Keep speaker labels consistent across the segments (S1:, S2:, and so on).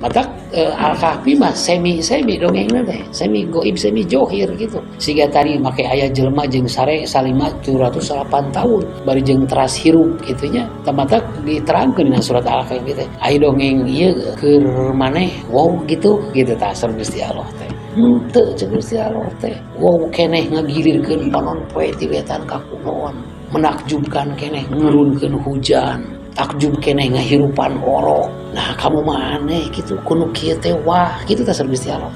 S1: Matak Al-Kahfi mah semi-semi dongengna teh, semi goib semi johir gitu. Siga tadi make aya jelema jeung sare salima 708 tahun bari jeung teras hirup gitu nya. Tah matak diterangkeun dina surat Al-Kahfi teh. Aya dongeng ieu keur maneh wow gitu gitu tah saur Gusti Allah teh. Henteu cek Gusti Allah teh. Wow keneh ngagilirkeun panon poe ti wetan ka kulon. Menakjubkan keneh ngurunkeun hujan. Takjub keneh ngahirupan orok. Nah kamu mah aneh gitu kuno kieu teh wah gitu tah saur Gusti Allah.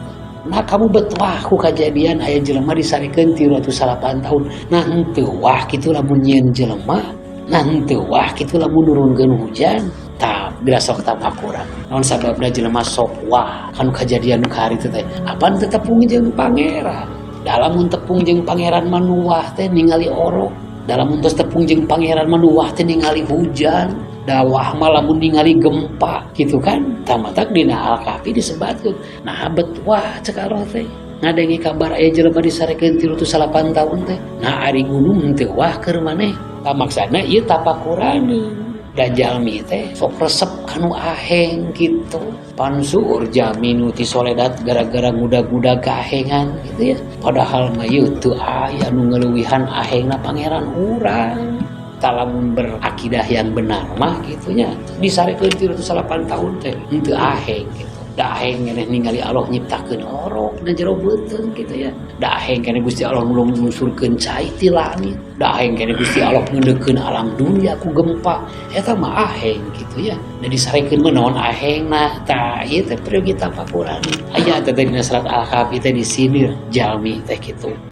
S1: Nah kamu bet wah ku kajadian aya jelema disarekeun 308 tahun. Nah henteu wah kitu lamun nyieun jelema. Nah henteu wah kitu lamun nurunkeun hujan. Tah bila sok tapakuran. Naon sababna jelema sok wah kanu kajadian nu kahari teh. Apan teu tepung jeung pangeran. Dalam mun tepung jeung pangeran mah nu wah teh ningali orok. Dalam mun tos tepung jeung pangeran mah nu wah teh ningali hujan. Dawah mah lamun ningali gempa gitu kan. Tah matak dina Al-Kahfi disebatkeun. Nah bet wah cek Allah teh. Ngadenge kabar aya jelema disarekeun 308 tahun teh. Nah ari gunung henteu wah keur maneh. Tah maksana ieu tapakuraneun. Da jalmi teh sok resep kanu aheng gitu. Pan seueur jalmi nu ti soledat gara-gara ngudag-ngudag kahengan gitu ya. Padahal mah ieu teu aya nu ngaleuwihan ahengna pangeran urang. Tah lamun berakidah yang benar mah gitu nya. Disarekeun 308 tahun teh henteu aheng gitu. Da aheng keneh ningali Allah nyiptakeun orok na jero beuteung gitu ya. Da aheng keneh Gusti Allah nulungsurkeun cai ti langit. Da aheng keneh Gusti Allah ngeundeukkeun alam dunia ku gempa. Eta mah aheng gitu ya. Da disarekeun mah naon ahengna. Tah ieu teh perlu kita pakuran. Aya teh dina surat Al-Kahfi teh disindir jalmi teh kitu.